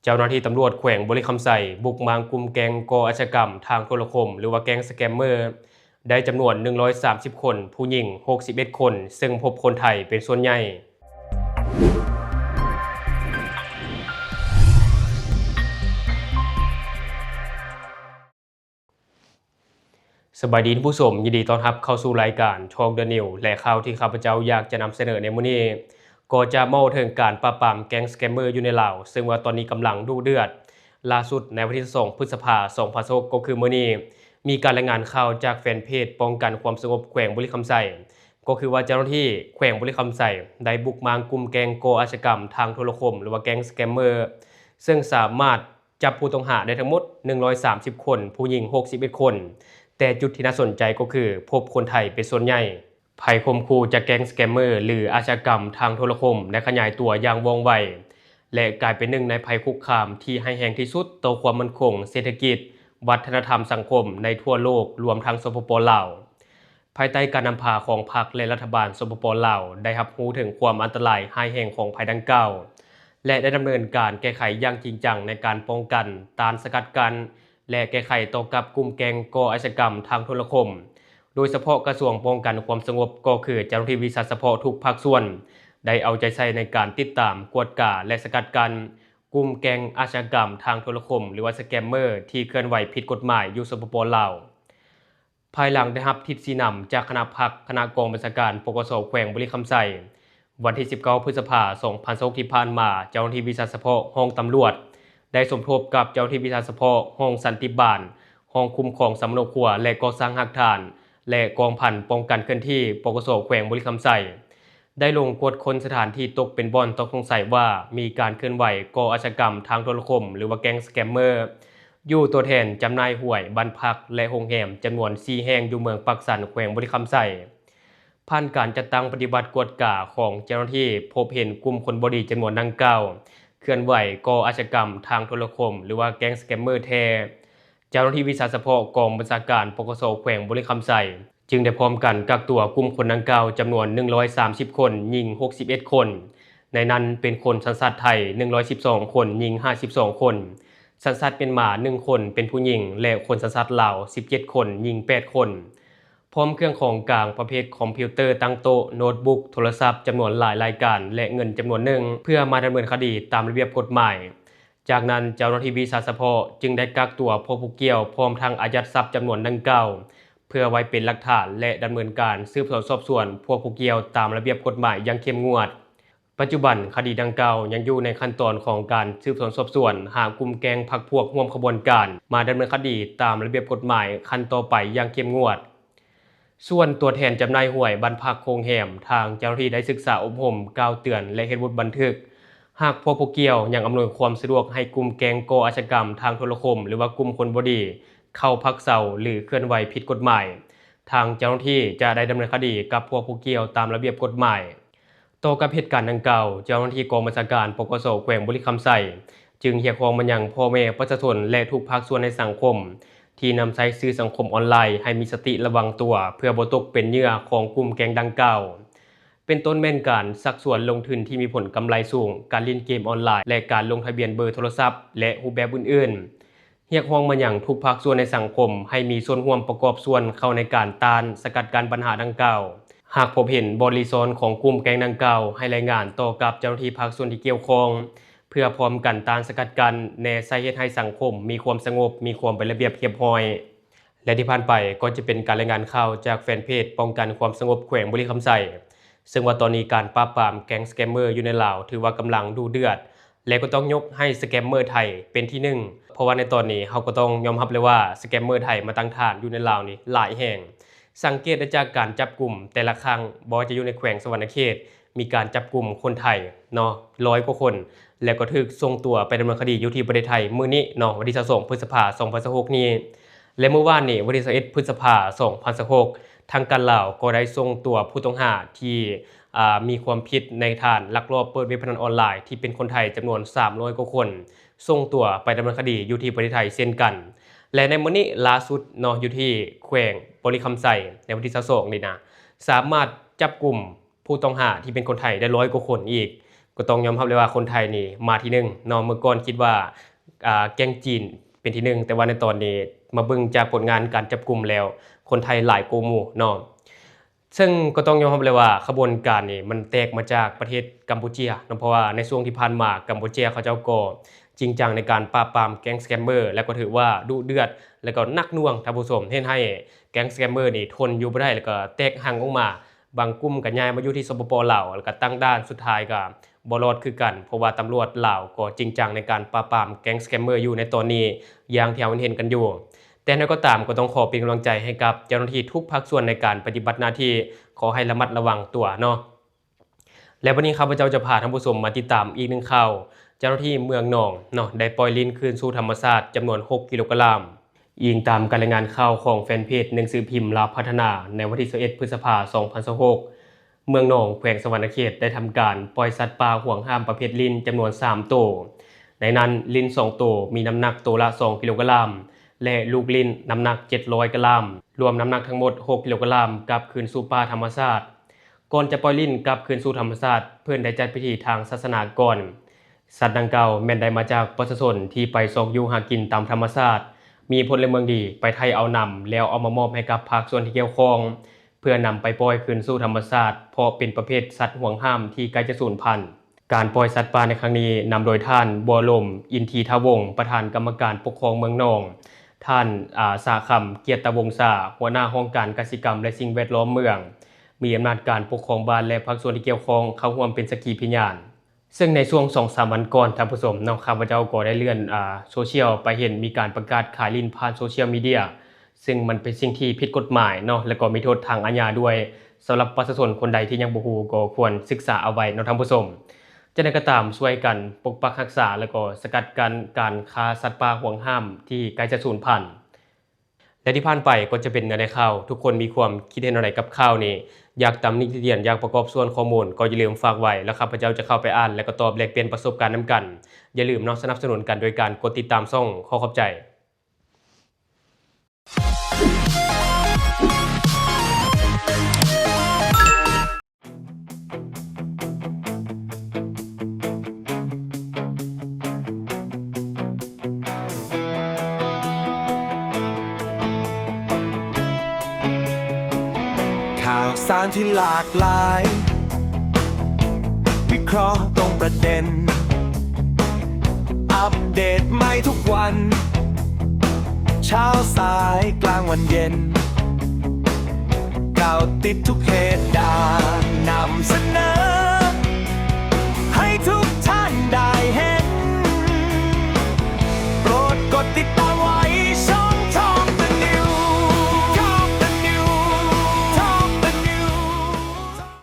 ເຈົ້າໜ້າທີ່ຕຳຫຼວດແຂວງບໍລິຄຳໄຊ ບຸກມ້າງກຸ່ມແກ້ງກໍ່ອາຊະຍາກຳທາງໂທລະຄົມ ຫຼືວ່າແກ້ງສະແກມເມີ ໄດ້ຈຳນວນໜຶ່ງຮ້ອຍສາມສິບຄົນ, ຜູ້ຍິງຫົກສິບເອັດຄົນ, ເຊິ່ງພົບຄົນໄທເປັນສ່ວນໃຫຍ່. ສະບາຍດີທ່ານຜູ້ຊົມ, ຍິນດີຕ້ອນຮັບເຂົ້າສູ່ລາຍການ Talk the News ແລະ ຂ່າວທີ່ຂ້າພະເຈົ້າຢາກຈະນຳສະເໜີໃນມື້ນີ້ ກໍຈະເວົ້າເຖິງການປາບປາມແກ້ງສະແກມເມີຢູ່ໃນລາວ, ເຊິ່ງວ່າຕອນນີ້ກຳລັງດຸເດືອດ. ລ່າສຸດໃນວັນທີຊາວສອງ ພຶດສະພາ ສອງພັນຊາວຫົກ ກໍຄືມື້ນີ້ ມີການລາຍງານຂ່າວຈາກແຟນເພຈປ້ອງກັນຄວາມສະຫງົບແຂວງບໍລິຄຳໄຊ ກໍຄືວ່າເຈົ້າໜ້າທີ່ແຂວງບໍລິຄຳໄຊ ໄດ້ບຸກມ້າງກຸ່ມແກ້ງກໍ່ອາຊະຍາກຳທາງໂທລະຄົມ ຫຼືວ່າແກ້ງສະແກມເມີ ເຊິ່ງສາມາດ ຈັບຜູ້ຕ້ອງຫາໄດ້ທັງໝົດໜຶ່ງຮ້ອຍສາມສິບຄົນ, ຜູ້ຍິງຫົກສິບເອັດຄົນ, ແຕ່ຈຸດທີ່ໜ້າສົນໃຈກໍຄືພົບຄົນໄທເປັນສ່ວນໃຫຍ່. ໄພຂົ່ມຂູ່ຈາກແກ້ງສະແກມເມີ ຫຼື ອາຊະຍາກຳທາງໂທລະຄົມ ໄດ້ຂະຫຍາຍຕົວຢ່າງວ່ອງໄວ ແລະ ກາຍເປັນໜຶ່ງໃນໄພຄຸກຄາມທີ່ຮ້າຍແຮງທີ່ສຸດຕໍ່ຄວາມໝັ້ນຄົງເສດຖະກິດ, ວັດທະນະທຳ, ສັງຄົມໃນທົ່ວໂລກ, ລວມທັງ ສປປ ລາວ. ພາຍໃຕ້ການນຳພາຂອງພັກ ແລະ ລັດຖະບານ ສປປ ລາວ ໄດ້ຮັບຮູ້ເຖິງຄວາມອັນຕະລາຍຮ້າຍແຮງຂອງໄພດັ່ງກ່າວ ແລະ ໄດ້ດຳເນີນການແກ້ໄຂຢ່າງຈິງຈັງໃນການປ້ອງກັນ, ຕ້ານສະກັດກັ້ນ ແລະ ແກ້ໄຂຕໍ່ກັບກຸ່ມແກ້ງກໍ່ອາຊະຍາກຳທາງໂທລະຄົມ, ໂດຍສະເພາະກະຊວງປ້ອງກັນຄວາມສະຫງົບ ກໍຄືເຈົ້າໜ້າທີ່ວິຊາສະເພາະທຸກພາກສ່ວນ ໄດ້ເອົາໃຈໃສ່ໃນການຕິດຕາມ, ກວດກາ ແລະ ສະກັດກັ້ນກຸ່ມແກ້ງອາຊະຍາກຳທາງໂທລະຄົມ ຫຼືວ່າສະແກມເມີ ທີ່ເຄື່ອນໄຫວຜິດກົດໝາຍຢູ່ ສປປ ລາວ. ພາຍຫຼັງໄດ້ຮັບທິດຊີ້ນຳຈາກຄະນະພັກ, ຄະນະກອງບັນຊາການ ປກສ ແຂວງບໍລິຄຳໄຊ, ວັນທີສິບເກົ້າ ພຶດສະພາ ສອງພັນຊາວຫົກ ທີ່ຜ່ານມາ, ເຈົ້າໜ້າທີ່ວິຊາສະເພາະຫ້ອງຕຳຫຼວດ ໄດ້ສົມທົບກັບເຈົ້າໜ້າທີ່ວິຊາສະເພາະຫ້ອງສັນຕິບານ, ຫ້ອງຄຸ້ມຄອງສຳມະໂນຄົວ ແລະ ກໍ່ສ້າງຮາກຖານ ແລະ ກອງພັນປ້ອງກັນເຄື່ອນທີ່ ປກສ ແຂວງບໍລິຄຳໄຊ ໄດ້ລົງກວດຄົ້ນສະຖານທີ່ຕົກເປັນບ່ອນຕ້ອງສົງໄສວ່າມີການເຄື່ອນໄຫວກໍ່ອາຊະຍາກຳທາງໂທລະຄົມ ຫຼືວ່າແກ້ງສະແກມເມີ ຢູ່ຕົວແທນຈຳໜ່າຍຫວຍ, ບ້ານພັກ ແລະ ໂຮງແຮມຈຳນວນສີ່ແຫ່ງຢູ່ເມືອງປາກຊັນ ແຂວງບໍລິຄຳໄຊ. ຜ່ານການຈັດຕັ້ງປະຕິບັດກວດກາຂອງເຈົ້າໜ້າທີ່ ພົບເຫັນກຸ່ມຄົນບໍ່ດີຈຳນວນດັ່ງກ່າວ ເຄື່ອນໄຫວກໍ່ອາຊະຍາກຳທາງໂທລະຄົມ ຫຼືວ່າແກ້ງສະແກມເມີແທ້. ເຈົ້າໜ້າທີ່ວິຊາສະເພາະກອງບັນຊາການ ປກສ ແຂວງບໍລິຄຳໄຊ ຈຶ່ງໄດ້ພ້ອມກັນກັກຕົວກຸ່ມຄົນດັ່ງກ່າວຈຳນວນໜຶ່ງຮ້ອຍສາມສິບຄົນ, ຍິງຫົກສິບເອັດຄົນ, ໃນນັ້ນເປັນຄົນສັນຊາດໄທໜຶ່ງຮ້ອຍສິບສອງຄົນ, ຍິງຫ້າສິບສອງຄົນ, ສັນຊາດມຽນມາໜຶ່ງຄົນເປັນຜູ້ຍິງ ແລະ ຄົນສັນຊາດລາວສິບເຈັດຄົນ, ຍິງແປດຄົນ, ພ້ອມເຄື່ອງຂອງກາງປະເພດຄອມພິວເຕີຕັ້ງໂຕະ, ໂນດບຸກ, ໂທລະສັບຈຳນວນຫຼາຍລາຍການ ແລະ ເງິນຈຳນວນໜຶ່ງ ເພື່ອມາດຳເນີນຄະດີຕາມລະບຽບກົດໝາຍ. ຈາກນັ້ນເຈົ້າໜ້າທີ່ວິຊາສະເພາະຈຶ່ງໄດ້ກັກຕົວພວກຜູ້ກ່ຽວ ພ້ອມທັງອາຍັດຊັບຈຳນວນດັ່ງກ່າວ ເພື່ອໄວ້ເປັນຫຼັກຖານ ແລະ ດຳເນີນການສືບສວນສອບສວນພວກຜູ້ກ່ຽວຕາມລະບຽບກົດໝາຍຢ່າງເຂັ້ມງວດ. ປັດຈຸບັນຄະດີດັ່ງກ່າວຍັງຢູ່ໃນຂັ້ນຕອນຂອງການສືບສວນສອບສວນ ຫາກຸ່ມແກ້ງພັກພວກຮ່ວມຂະບວນການມາດຳເນີນຄະດີຕາມລະບຽບກົດໝາຍຂັ້ນຕໍ່ໄປຢ່າງເຂັ້ມງວດ. ສ່ວນຕົວແທນຈຳໜ່າຍຫວຍ, ບ້ານພັກ, ໂຮງແຮມ, ທາງເຈົ້າໜ້າທີ່ໄດ້ສຶກສາອົບຮົມ, ກ່າວເຕືອນ ແລະ ເຮັດບົດບັນທຶກ. ຫາກພວກຜູ້ກ່ຽວຍັງອຳນວຍຄວາມສະດວກໃຫ້ກຸ່ມແກ້ງກໍ່ອາຊະຍາກຳທາງໂທລະຄົມ ຫຼືວ່າກຸ່ມຄົນບໍ່ດີເຂົ້າພັກເຊົາ ຫຼື ເຄື່ອນໄຫວຜິດກົດໝາຍ, ທາງເຈົ້າໜ້າທີ່ຈະໄດ້ດຳເນີນຄະດີກັບພວກຜູ້ກ່ຽວຕາມລະບຽບກົດໝາຍ. ຕໍ່ກັບເຫດການດັ່ງກ່າວ, ເຈົ້າໜ້າທີ່ກອງບັນຊາການ ປກສ ແຂວງບໍລິຄຳໄຊ ຈຶ່ງຮຽກຮ້ອງມາຍັງພໍ່ແມ່ປະຊາຊົນ ແລະ ທຸກພາກສ່ວນໃນສັງຄົມ ທີ່ນຳໃຊ້ສື່ສັງຄົມອອນລາຍ ໃຫ້ມີສະຕິລະວັງຕົວ ເພື່ອບໍ່ຕົກເປັນເຫຍື່ອຂອງກຸ່ມແກ້ງດັ່ງກ່າວ, ເປັນຕົ້ນແມ່ນການຊັກຊວນລົງທຶນທີ່ມີຜົນກຳໄລສູງ, ການຫຼິ້ນເກມອອນລາຍ ແລະ ການລົງທະບຽນເບີໂທລະສັບ ແລະ ຮູບແບບອື່ນໆ. ຮຽກຮ້ອງມາຍັງທຸກພາກສ່ວນໃນສັງຄົມໃຫ້ມີສ່ວນຮ່ວມປະກອບສ່ວນເຂົ້າໃນການຕ້ານສະກັດກັ້ນບັນຫາດັ່ງກ່າວ. ຫາກພົບເຫັນບ່ອນລີ້ຊ່ອນຂອງກຸ່ມແກ້ງດັ່ງກ່າວ ໃຫ້ລາຍງານຕໍ່ກັບເຈົ້າໜ້າທີ່ພາກສ່ວນທີ່ກ່ຽວຂ້ອງ ເພື່ອພ້ອມກັນຕ້ານສະກັດກັ້ນແນ່ ໃຊ້ເຮັດໃຫ້ສັງຄົມມີຄວາມສະຫງົບ, ມີຄວາມເປັນລະບຽບຮຽບຮ້ອຍ. ແລະ ທີ່ຜ່ານໄປກໍຈະເປັນການລາຍງານຂ່າວຈາກແຟນເພຈປ້ອງກັນຄວາມສະຫງົບແຂວງບໍລິຄຳໄຊ, ເຊິ່ງວ່າຕອນນີ້ການປາບປາມແກ້ງສະແກມເມີຢູ່ໃນລາວ ຖືວ່າກຳລັງດຸເດືອດ ແລະ ກໍຕ້ອງຍົກໃຫ້ສະແກມເມີໄທເປັນທີໜຶ່ງ, ເພາະວ່າໃນຕອນນີ້ເຮົາກໍຕ້ອງຍອມຮັບເລີຍວ່າ ສະແກມເມີໄທມາຕັ້ງຖານຢູ່ໃນລາວນີ້ຫຼາຍແຫ່ງ. ສັງເກດໄດ້ຈາກການຈັບກຸມແຕ່ລະຄັ້ງ, ບໍ່ວ່າຈະຢູ່ໃນແຂວງສະຫວັນນະເຂດ ມີການຈັບກຸມຄົນໄທເນາະ ຮ້ອຍກວ່າຄົນ ແລ້ວກໍຖືກສົ່ງຕົວໄປດຳເນີນຄະດີຢູ່ທີ່ປະເທດໄທມື້ນີ້ເນາະ ວັນທີຊາວສອງ ພຶດສະພາ ສອງພັນຊາວຫົກນີ້ ແລະ ມື້ວານນີ້ ວັນທີຊາວເອັດ ພຶດສະພາ ສອງພັນຊາວຫົກ ທາງການລາວກໍໄດ້ສົ່ງຕົວຜູ້ຕ້ອງຫາທີ່ ອ່າ ມີຄວາມຜິດໃນຖານລັກລອບເປີດເວັບພະນັນອອນລາຍ ທີ່ເປັນຄົນໄທຈຳນວນສາມຮ້ອຍກວ່າຄົນ ສົ່ງຕົວໄປດຳເນີນຄະດີຢູ່ທີ່ປະເທດໄທເຊັ່ນກັນ. ແລະ ໃນມື້ນີ້ລ່າສຸດເນາະ ຢູ່ທີ່ແຂວງບໍລິຄຳໄຊ ໃນວັນທີຊາວສອງນີ້ນະ ສາມາດຈັບກຸມ ຜູ້ຕ້ອງຫາທີ່ເປັນຄົນໄທໄດ້ຮ້ອຍກວ່າຄົນອີກ, ກໍຕ້ອງຍອມຮັບເລີຍວ່າຄົນໄທນີ້ມາທີໜຶ່ງເນາະ. ເມື່ອກ່ອນຄິດວ່າ ອ່າ ແກ້ງຈີນເປັນທີໜຶ່ງ, ແຕ່ວ່າໃນຕອນນີ້ມາເບິ່ງຈາກຜົນງານການຈັບກຸມແລ້ວ ຄົນໄທຫຼາຍກວ່າໝູ່ເນາະ. ເຊິ່ງກໍຕ້ອງຍອມຮັບເລີຍວ່າຂະບວນການນີ້ມັນແຕກມາຈາກປະເທດກຳປູເຈຍເນາະ, ເພາະວ່າໃນຊ່ວງທີ່ຜ່ານມາກຳປູເຈຍເຂົາເຈົ້າກໍຈິງຈັງໃນການປາບປາມແກ້ງສະແກມເມີ ແລະ ກໍຖືວ່າດຸເດືອດ ແລະ ກໍໜັກໜ່ວງ ທ່ານຜູ້ຊົມ, ເຮັດໃຫ້ແກ້ງສະແກມເມີນີ້ທົນຢູ່ບໍ່ໄດ້ ແລະ ກໍແຕກຮັງອອກມາ. ບາງກຸ່ມກໍຍ້າຍມາຢູ່ທີ່ ສປປ ລາວ ແລ້ວກໍຕັ້ງດ່ານ, ສຸດທ້າຍກໍບໍ່ລອດຄືກັນ, ເພາະວ່າຕຳຫຼວດລາວກໍຈິງຈັງໃນການປາບປາມແກ້ງສະແກມເມີຢູ່ໃນຕອນນີ້ ຢ່າງທີ່ເຮົາເຫັນກັນຢູ່. ແຕ່ຢ່າງໃດກໍຕາມ, ກໍຕ້ອງຂໍເປັນກຳລັງໃຈໃຫ້ກັບເຈົ້າໜ້າທີ່ທຸກພາກສ່ວນໃນການປະຕິບັດໜ້າທີ່, ຂໍໃຫ້ລະມັດລະວັງຕົວເນາະ. ແລະ ວັນນີ້ຂ້າພະເຈົ້າຈະພາທ່ານຜູ້ຊົມມາຕິດຕາມອີກໜຶ່ງຂ່າວ, ເຈົ້າໜ້າທີ່ເມືອງໜອງເນາະ ໄດ້ປ່ອຍລິ້ນຄືນສູ່ທຳມະຊາດຈຳນວນຫົກກິໂລກຣາມ. ອີງຕາມການລາຍງານຂ່າວຂອງແຟນເພຈໜັງສືພິມລາວພັດທະນາ ໃນວັນທີຊາວເອັດ ພຶດສະພາ ສອງພັນຊາວຫົກ, ເມືອງໜອງ ແຂວງສະຫວັນນະເຂດ ໄດ້ທຳການປ່ອຍສັດປ່າຫວງຫ້າມປະເພດລິ້ນຈຳນວນສາມໂຕ. ໃນນັ້ນ, ລິ້ນສອງໂຕມີນ້ຳໜັກໂຕລະສອງກິໂລກຣາມ ແລະ ລູກລິ້ນນ້ຳໜັກເຈັດຮ້ອຍກຣາມ, ລວມນ້ຳໜັກທັງໝົດຫົກກິໂລກຣາມ ກັບຄືນສູ່ປ່າທຳມະຊາດ. ກ່ອນຈະປ່ອຍລິ້ນກັບຄືນສູ່ທຳມະຊາດ, ເພິ່ນໄດ້ຈັດພິທີທາງສາສະໜາກ່ອນ. ສັດດັ່ງກ່າວແມ່ນໄດ້ມາຈາກປະຊາຊົນທີ່ໄປຊອກຢູ່ຫາກິນຕາມທຳມະຊາດ, ມີພົນລະເມືອງດີໄປໄຖ່ເອົານຳ ແລ້ວເອົາມາມອບໃຫ້ກັບພາກສ່ວນທີ່ກ່ຽວຂ້ອງ ເພື່ອນຳໄປປ່ອຍຄືນສູ່ທຳມະຊາດ, ເພາະເປັນປະເພດສັດຫວງຫ້າມທີ່ໃກ້ຈະສູນພັນ. ການປ່ອຍສັດປ່າໃນຄັ້ງນີ້ນຳໂດຍທ່ານ ບົວລົມ ອິນທີທະວົງ ປະທານກຳມະການປົກຄອງເມືອງໜອງ, ທ່ານ ອາ ສາຄຳ ກຽດຕະວົງສາ ຫົວໜ້າຫ້ອງການກະສິກຳ ແລະ ສິ່ງແວດລ້ອມເມືອງ, ມີອຳນາດການປົກຄອງບ້ານ ແລະ ພາກສ່ວນທີ່ກ່ຽວຂ້ອງເຂົ້າຮ່ວມເປັນສັກຂີພະຍານ. ເຊິ່ງໃນຊ່ວງສອງສາມວັນກ່ອນ, ທ່ານຜູ້ຊົມເນາະ, ຂ້າພະເຈົ້າກໍໄດ້ເລື່ອນ ອາ ໂຊຊຽວໄປເຫັນມີການປະກາດຂາຍລິ້ນຜ່ານໂຊຊຽວມີເດຍ, ເຊິ່ງມັນເປັນສິ່ງທີ່ຜິດກົດໝາຍເນາະ ແລະ ກໍມີໂທດທາງອາຍາດ້ວຍ. ສຳລັບປະຊາຊົນຄົນໃດທີ່ຍັງບໍ່ຮູ້ ກໍຄວນສຶກສາເອົາໄວ້ເນາະທ່ານຜູ້ຊົມ. ຈັ່ງໃດກໍຕາມ, ຊ່ວຍກັນປົກປັກຮັກສາ ແລະ ກໍສະກັດກັ້ນການຄ້າສັດປ່າຫວງຫ້າມທີ່ໃກ້ຈະສູນພັນ. ແລະ ທີ່ຜ່ານໄປກໍຈະເປັນແນວໃດຂ່າວ, ທຸກຄົນມີຄວາມຄິດເຫັນແນວໃດກັບຂ່າວນີ້? ຢາກຕຳໜິຕິຕຽນ, ຢາກປະກອບສ່ວນຂໍ້ມູນ, ກໍຢ່າລືມຝາກໄວ້ ແລ້ວຂ້າພະເຈົ້າຈະເຂົ້າໄປອ່ານ ແລະ ກໍຕອບແລກປ່ຽນປະສົບການນຳກັນ. ຢ່າລືມເນາະ, ສະໜັບສະໜູນກັນໂດຍການກົດຕິດຕາມຊ່ອງ. ຂໍຂອບໃຈ. ຂ່າວສານທີ່ຫຼາກຫຼາຍ ວິເຄາະຕຣົງປະເດັນ ອັບເດດໃໝ່ທຸກວັນ ເຊົ້າສາຍກາງວັນເຢັນ ເກົາະຕິດທຸກເຫດການ ນຳສະເໜີໃຫ້ທຸກທ່ານໄດ້ເຫັນ ໂປດກົດຕິດຕ